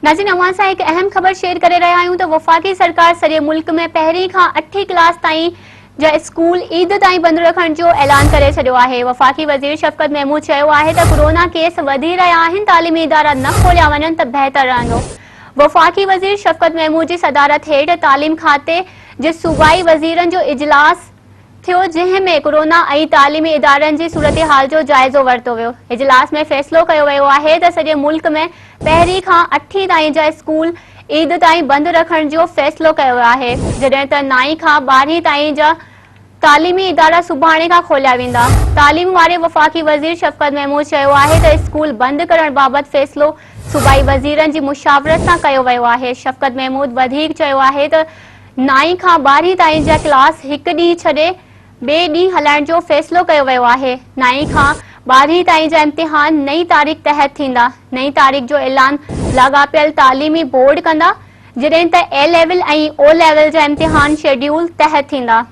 ناظرين اوهان سان هڪ اهم خبر شيئر ڪري رهيا آهيون ته وفاقي سرڪار سڄي ملڪ ۾ پهرين کان اٺين ڪلاس تائين جا اسڪول عيد تائين بند رکڻ جو اعلان ڪري ڇڏيو آهي. وفاقي وزير شفقت محمود چيو آهي ته ڪورونا ڪيس وڌي رهيا آهن تعليمي ادارا نه کوليا وڃن ته بهتر رهندو. وفاقي وزير شفقت محمود جي صدارت هيٺ تعليم کاتي جي صوبائي وزيرن جو اجلاس ٿيو جنهن ۾ ڪورونا ۽ تعليمي ادارن جي صورتحال جو جائزو ورتو ويو. اجلاس ۾ فيصلو ڪيو ويو آهي ته سڄي ملڪ ۾ پهرين کان اٺين تائين جا اسڪول عيد تائين بند رکڻ جو فيصلو ڪيو ويو آهي جڏهن ته نائين کان ٻارهين تائين جا تعليمي ادارا سڀاڻي کان کوليا ويندا. تعليم واري وفاقي وزير شفقت محمود چيو آهي ته اسڪول بند ڪرڻ بابت فيصلو صوبائي وزيرن جي مشاورت سان ڪيو ويو آهي. شفقت محمود وڌيڪ چيو آهي ته نائين کان ٻارهين تائين جا ڪلاس هڪ ڏينهن ڇڏي ٻئي ڏينهن هلائڻ جو فيصلو ڪيو ويو آهي. نائين کان ٻارهين تائين جا امتحان نئين تاريخ تحت ٿيندا. نئين تاريخ جو اعلان لاڳاپيل تعليمي بورڊ ڪندا، جڏهن ته اي ليول ۽ او ليول جا امتحان شيڊيول تحت ٿيندا.